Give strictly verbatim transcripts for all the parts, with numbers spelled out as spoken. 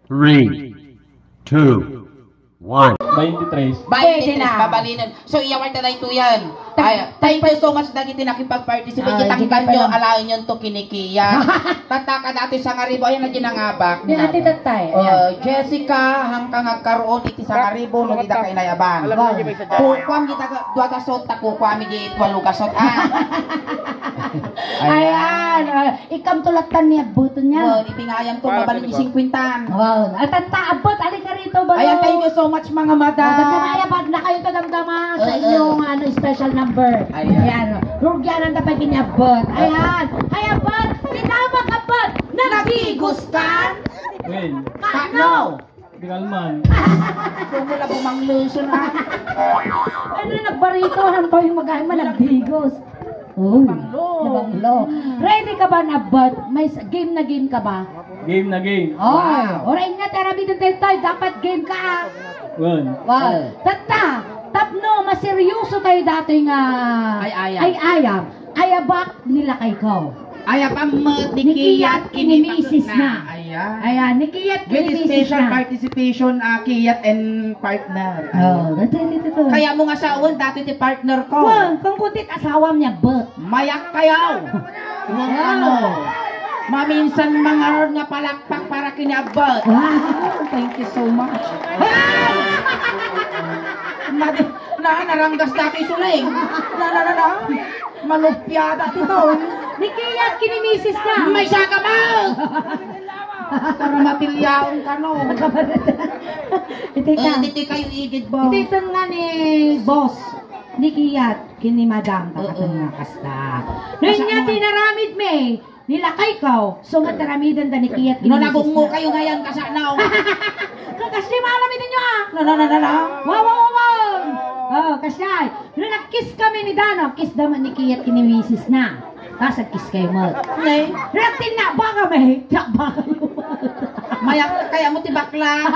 Three, two, one. Twenty-three. Pwede na. Babalinen. So, iyawat na ito yan. Thank you so much dagiti nakipag-participate. Ay, tanggal nyo, alaen nyo to kinikiya. Tataka dati sa ngaribo, ayan na ginangabak. Ni Ate Tatay. Oh, Jessica, hangka nga agkaroon iti sangaribo, no, di da kainayaban. Wow. Kukuam di taga, dua gasot, ta kukuam di tualo gasot, ah. Ayan, ah, ikam tulatan ni Abbot niya. Wow, iti nga ayan to, mabalin di singkwintan. Wow, at ang taabot, alin ka rito, balo? Ayan, thank you so much, mga madam. Ah, basta kaya pag na kayo tagamdama sa inyong, ano, special number. Ayan. Ayan, rugyanan ta pag inyabot. Ayan, ay abot, tinawag abot, nagtigos ka? Well. Paano? Di kalman. Sumula bumangluso na. Ano, nagbarito, ang toy mag-ay man, nagdigos. Oh, nabanglo. Ready ka ba na, bot? May s-, game na game ka ba? Game na game. Oh, wow. Oray nga, tara, bidin tayo, tayo. Dapat game ka, ah. One. Wow. Tatta, tapno, maseryoso tayo dati nga ay, ayam. Ay, ayam. Ay, abak, nilakay ko. Ay, abak, met, ni Kiyat, kini misis na. Ayan. Ayan, ni Kiyat, kini misis na. With special participation, ah, Kiyat and partner. Oh, dito, dito, dito. Kaya mo nga sawan, dati ti partner ko. Well, kung kuntit asawam niya, but. Mayak kayo. Kung ano. Maminsan mangarod nga palakpak para kiniabot. Wow, thank you so much. Madi, na, naranggas dati suling. Na, na, na, na. Malupyada dito. Ni Kiyat, kini misis ka. May saka mo! Para matilyaon ka, no? Iti ka. Eh, dito kayo igid, boss. Iti ka nga ni boss. Ni Kiyat, kini madam, oo, takatang nga kasta. No, inya tinaramid mi, nilakay ko, so nga taramidan da ni Kiyat, no, kini misis nagungo na. Kayo ngayon, kasanaw. Kakasli, maalam ito nyo, ah. No, no, no, no, no. Wow, wow, wow, wow. Oh, kasli. No, nag-kiss kami ni Dano, kiss da man ni Kiyat, kini misis na. Tapos nag-kiss kayo mo. Ne? Nagtinaba kami. Tinaba kayo. Maya, kaya mo ti bakla.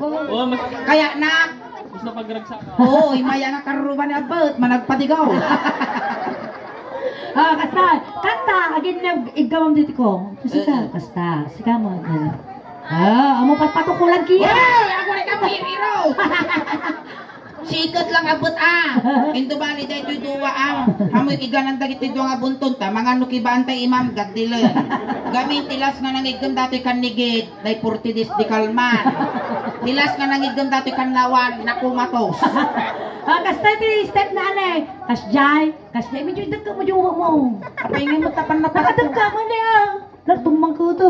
Oh, mas kaya na. Mas napagragsak. Oo, imaya nga karuba ni Abot, managpadigaw. Ah, kasta, kanta, agin na igawam dito ko. Kasi ka, eh, eh, kasta, sika mo, eh. Ah, amo patpatukulan kiya. Hoy, ako rin ka, Piriro. Sikat lang abot, ah. Indo bali daytoy dua, ah. Amoy iganan dagiti dua nga bunton ta, mangano kibaan tay imam, gaddilen. Gamin ti las nga nangiggem datoy kan nigid, day forty days di kalman. Ti las nga nangiggem datoy kan lawan, nakumatos. Ah, kasta ti step na, ane. Kasjay, kasjay, medyo idagka mo, jowa mo. Apay nga mo tapan na pala. Nakadagka mo, ne, ah. Nagtumbang ko to.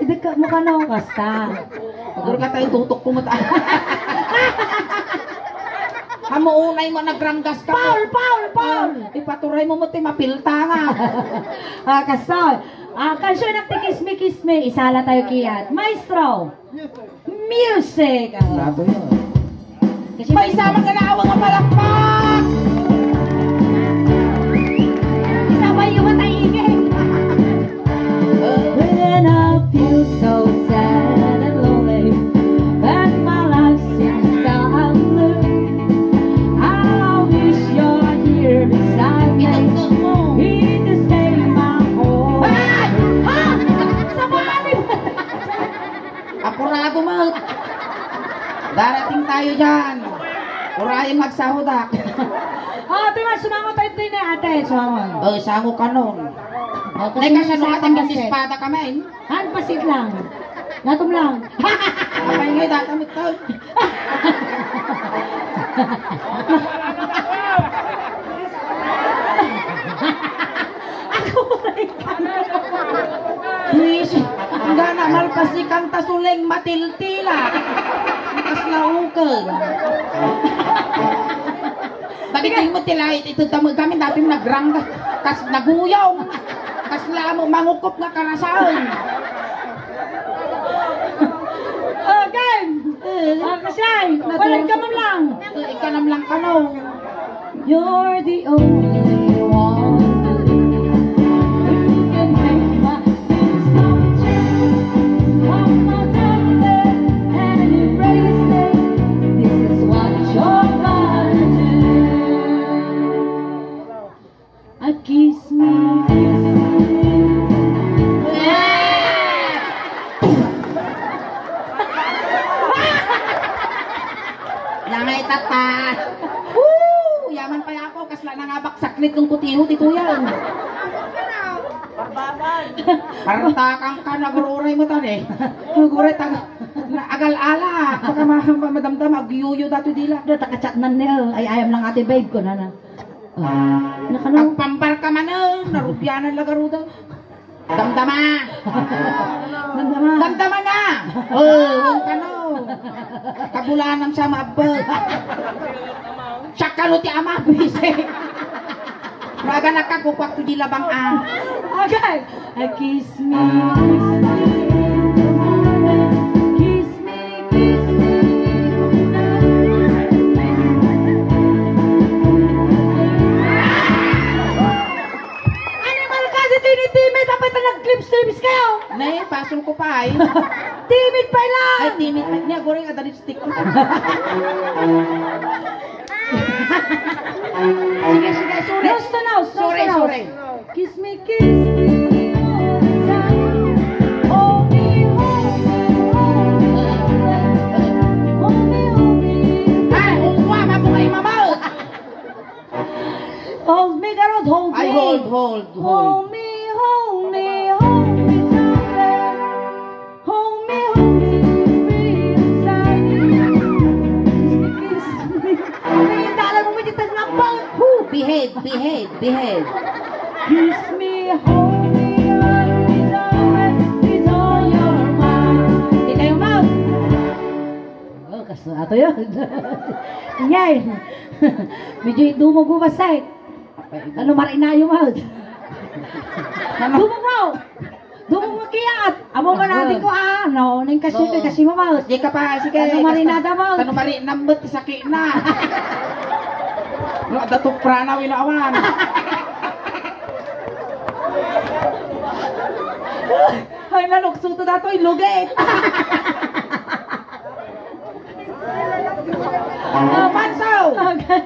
Idagka mo kano, kasta. Agor ka tayo, tutok ko mo ta. Hamu unay mo, nagranggas ka mo. Paul, Paul, Paul! Ah, ipaturay mo mo, ti mapilta nga. Ah, kasta. Ah, kansiyon ti Kiss Me, Kiss Me. Isala tayo kiyat. Maestro! Music! Nato yun. Kasi may isama ka na awang ang palakpak! Isabay yung matay ingay. When I feel so sad and lonely, and my life seems down blue, I wish you're here beside me. Here to stay my home. Ay! Ah! Sa malalim! Apurado mo. Darating tayo dyan. Urayan magsahudak. Oh, ate, mas sumangot tayo din eh, ate. Sumangot. Oh, sango kanon. Oh, kasi may kasano ka tayong espada kami? Han, pasit lang. Latom lang. Apay nga, datamit tayo. Ako rin ka. Please, gana malpas ni kanta suling matiltila. Kas lauken. Dagiti mo tilay, ito tamo kami dati nagrangga. Kas naguyong. Kas lamo mangukop nga karasaen. Oh, game! Eh, ah, kasay! Walang ka man lang! Eh, ika naman lang kano. You're the only one who can make my dreams come true. Come my darling and embrace me. This is what you're gonna do. A kiss me, kiss me. Nangabak saklit ng kutiho ti tuyan. Partakang ka, nagururay mo tan eh. Naguray tag-, naagal-ala. Baka ma-, ma-, madamdam, agyuyo dato dila. Da, takachat nan niya. Ay, ayam lang ate babe ko, nana. Ah, nakano? Agpambal ka man, eh. Narubianan lagaruda. Damdama. Damdama. Damdama na. Oh, ang kano. Kabulanam sa maabbag. Siya kano ti ama, buwisi. Maga nakakukwak to di labang, ah. Okay. Ah, kiss me, kiss me. Kiss me, kiss me. Animal ka, si Tini Timid, apay ta nag-clips-clips kayo. Nay, pasol ko pa, ay. Timid pa lang. Ay, timid pa. Niya, goreng, ada lipstick ko. Sige, sige, sorry. Nose to nose, nose to nose. Sorry, sorry. Kiss me, kiss me all the time. Hold me, hold me, hold me. Hold me, hold me. Ay, umuha, mabuhay, mama. Hold me, garod, hold me. Ay, hold, hold, hold. Hold me, hold me, hold me, darling. Hold me, hold me, feel inside me. Kiss me, kiss me. Ay, dalan mo, medyo taglapan. Who? Behave, behave, behave. Kiss me, hold me, hold me, darling, with all your might. Kita yung mouth. Oh, kaso ato yun. Ingay. Medyo idumog mo ba, Sai? Ano, marinayo mo? Ano? Dumog mo! Dumog mo kiyat! Amo man natin ko, ah, no? Nang kasi, Oo. Kasi mo, Maus. Di ka pa, sige. Ano, marinada, Maus? Ano, marinambot, sakit na. No, ada to prana, winawan. Ay, nalukso to dato, ilugit. Ah, pansaw! Okay.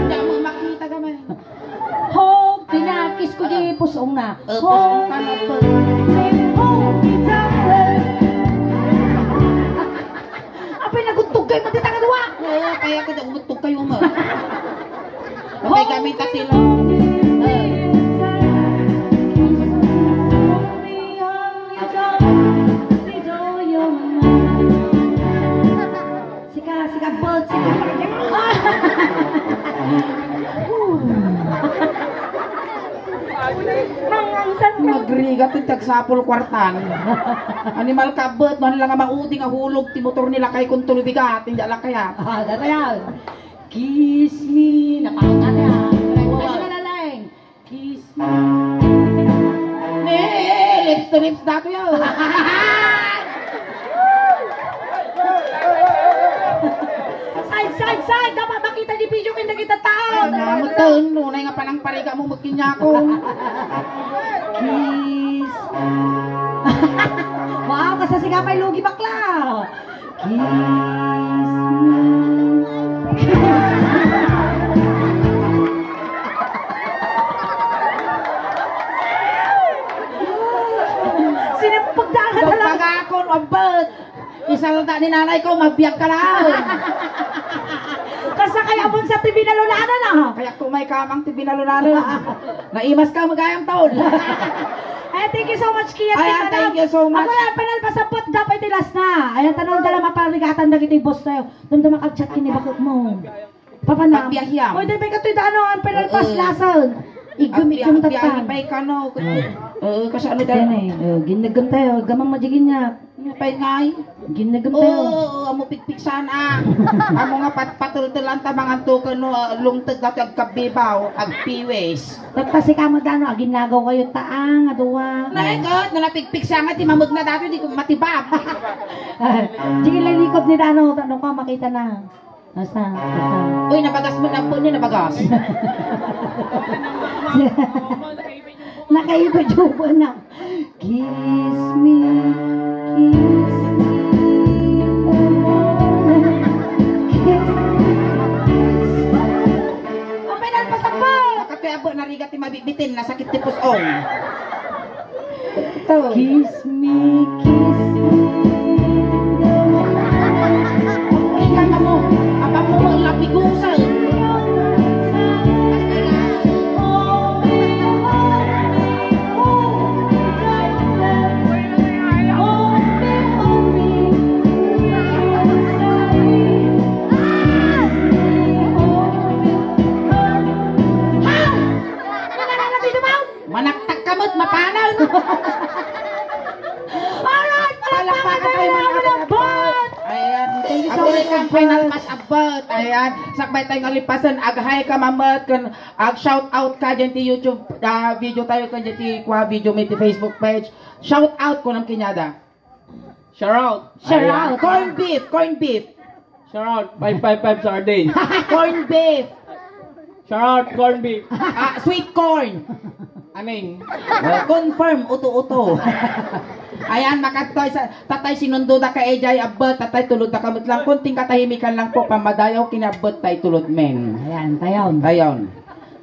Diak mo makita gamay. Hope, tinakis ko di pusong na. Eh, pusong ka na to. Hope, hope, darling. Apay, nagudtog kayo, matitangad wa! Oo, kaya ka nagudtog kayo, ma. Okay, gamit ka tila. Sika, sika, bot, sika, pagyan. Nagrigat ti agsapul kuartan. Animal ka, bet, no, lang nga maudi nga hulog ti motor ni lakay kon tulo bigat, hindi lakayat. Ah, datayan. Kiss me. Napakagana. Kiss me. Ne, lips to lips dato yan. Side, side, side! Dapat makita ni video kung nakita tao. Ay, namatay, nunay nga panang pariga mo, magkinyako. Kiss. Wow, kasasiga pa'y lugi, bakla. Kiss me. Sinampag na ka talaga. Pagakon, abet. Isalda ni nanay ko, mabiag ka lang. Kasa kaya mo sa T V na lulana na. Kaya kumay kamang T V na lulana. Naimas ka, magayang taon. Ay, thank you so much, Kiat. Ay, thank you so much. Ako na, panal pasapot, dapat iti last na. Ay, tanong dala maparigatan dagiti boss tayo. Damdama kag chat kini bakit mo. Papa na. Pagbiahiam. Oy, dai pay katoy da, ano, ang penal pass lason. Igum, igum, agbiahi tattan. Pay kano. Oo, kasi ano da. Yan eh. Oh, ginagam tayo. Gamang majigin niya. Pay ngay. Ginagam tayo. Oo, oo, amo pigpigsan, ah. Amo nga pat-, patultulan ta mangan to kano, ah, lungtag dati agkabibaw, agpiwis. Tatta si kamo dano, aginagaw kayo taang, aduwa. Naikot, nalapigpigsa nga, ti mamagna dati, di ko matibag. Sige lang likod ni dano, tanong ko, makita na. Nasa? Uy, nabagas mo na po niya, nabagas. Nakaiba-juba na. Kiss me, kiss me, kiss me. Ang penal, pasakpan! Bitbitin, nasakit ti pus-ong. Kiss me, kiss me. Ikaw mo, apa mo, lapigusan. Manaktak ka met, mapanan. Alright, palakpakan tayo, mga kapatid. Ayan, thank you so much, Abbot. Final pass, Abbot. Ayan, sakbay tayo nga lipasen. Ag-hi ka, Mamet, ken ag-shout out ka dyan ti YouTube, ah, video tayo, ken dyan ti kua video mi ti Facebook page. Shout out ko ng kinyada. Shout out. Shout out. Corn beef, corn beef. Shout out, five five five sardine. Corn beef. Shout out, corn beef. Ah, sweet corn. Aning. Ah, confirm, uto-uto. Ayan, makadtoy sa, tatay, sinundoda ka, ejay, Abbot, tatay, tulodda ka met lang, konting katahimikan lang po, pamadayaw, kini Abbot, tay, tulod men. Ayan, tayon. Tayon.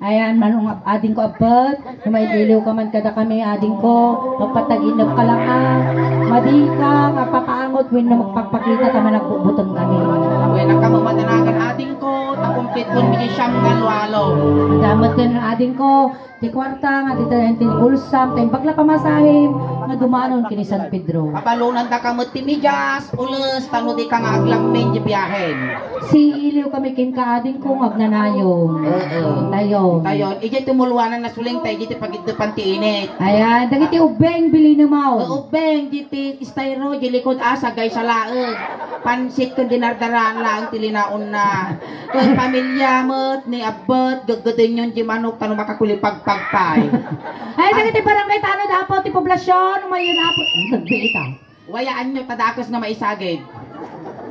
Ayan, manong ab-, adingko, Abbot, no mailiw ka man kadakami, adingko, magpatag-inep ka lang, ah. Madi ka, magpapaangot, wenno magpakpakita, ta managbubuton kami. Wen, ang kamo madanagan, adingko, ta kumpleto mi ti siam nga lualo. Madamot din, adingko, ti kuarta, nga dita ti bulsam, ta imbag la pamasahim, nga dumanon kini San Pedro. Pabalonanda ka met ti medias, ules, tano di ka nga aglammen di biahen. Siiliw kami kenka, adingko, nga agnanayon. Oo. Tayon. Tayon. Idiay tumuluanan na suling tayo, idiay ti pagiddepan ti init. Ayan, dagiti ubbeng, bilin mo. Oo, ubbeng, di ti styro, di likod, ah, sagay sa laeng. Pansit ken dinardaraan laeng ti linaonna. Ken pamilya met, ni Abbot, geggedenyon di manok, tano makakulipagpag pay. Ay, dagiti barangay tano, dapat ti poblasyon, umayon, Apo. Nagbiita. Wayaanyo ta dakes nga maisagid.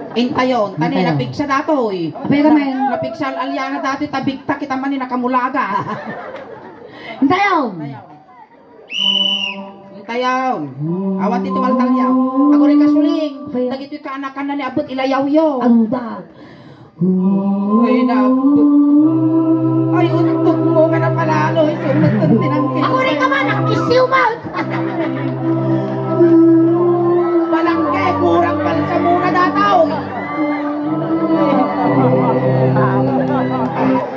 Intayon, tani napigsa datoy. Apay ka, men? Napigsa al-, aliana datoy, tabigta kita man ni nakamulaga. Intayon. Intayon. Awan ti tumaltalyaw. Aguri ka suling. Apay. Dagitoy kaanakan na ni Abbot, ilayawyo. Anda. Uy, naku. Ay, untog mo nga napalalo, iso, nagtantinang kayo. Ako rin ka ba? Nakisiw mo! Palangke, kurang balsamura dataw.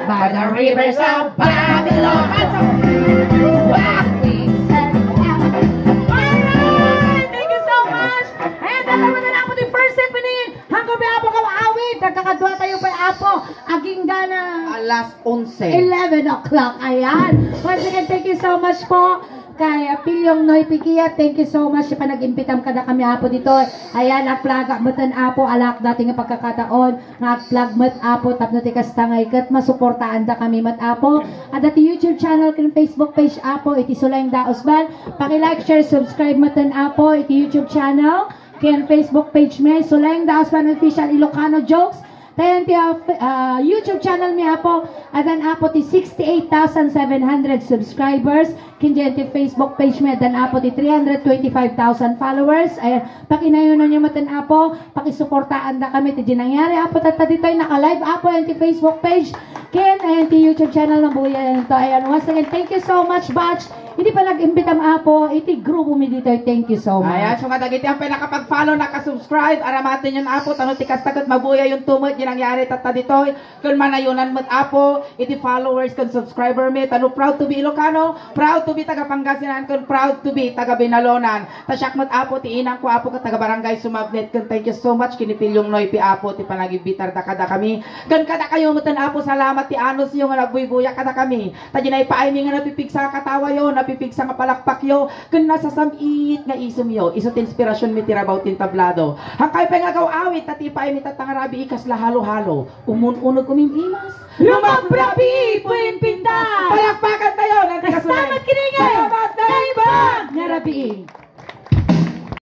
By the rivers of Babylon. Alright, thank you so much. And alam mo na lang po the first segment. Hanggang may Apo ka maawit, nagkakadwa tayo pay Apo. Aging gana. Alas onse. Eleven o'clock, ayan. Once again, thank you so much po. Kay Pilyong Noy Pikia, thank you so much sa panag-imbitam kada kami, Apo, dito. Ayan, ang plaga, matan, Apo, alak dati nga pagkakataon. Nga agplag met, Apo, tapno ti kasta nga iket, masuportaan da kami met, Apo. Adda ti YouTube channel ken Facebook page, Apo, iti Suleng Daos Band. Paki-like, share, subscribe meten, Apo, iti YouTube channel. Ken Facebook page mi, Suleng Daos Band Official Ilocano Jokes. Tayan ti, ah, f-, ah, YouTube channel mi, Apo. Adan, Apo, ti sixty-eight thousand seven hundred subscribers. Ken diay ti Facebook page mi, adan, Apo, ti three hundred twenty-five thousand followers. Ayan, pakinayunan niyo meten, Apo. Pakisuportaan da kami ti di nangyari, Apo, tatta ditoy naka-live, Apo, ayan ti Facebook page. Ken, ayan ti YouTube channel, mabuya ayan to. Ayan, once again, thank you so much, Batch. Iti panag-imbitam, Apo, iti grupo mi ditoy, thank you so much. Ayan, so nga dagiti ampay nakapag-follow, naka-subscribe, aramaten yon, Apo, tano ti kasta ket mabuya yon to met di nangyari tatta ditoy. Ken manayunan met, Apo, iti followers ken subscriber mi, tano proud to be Ilocano, proud to be taga Pangasinan, ken proud to be taga Binalonan. Ta siak met, Apo, ti inangko, Apo, ket taga Barangay Sumabnet, ken thank you so much ken ni Pilyong Noypi, Apo, ti panagibbitarda kadakami. Ken kadakayo meten, Apo, salamat ti anusyo nga nagbuybuya kadakami. Ta di naipaaymi nga napipigsa nga katawayo, napipigsa nga palakpakyo, ken nasasam-it nga isumyo. Isu ti inspirasionmi ti rabaw ti entablado. Hankay pay nga agaw-awit, ta ti ipaaymi tatta nga rabii kasla halo-halo. Umun-uneg umim-imas. Lumabrabii, puwing pintas! Palakpakan tayo, nanti ka sulit. Salamat, kiningay! Salamat, naimbag! Nga rabii.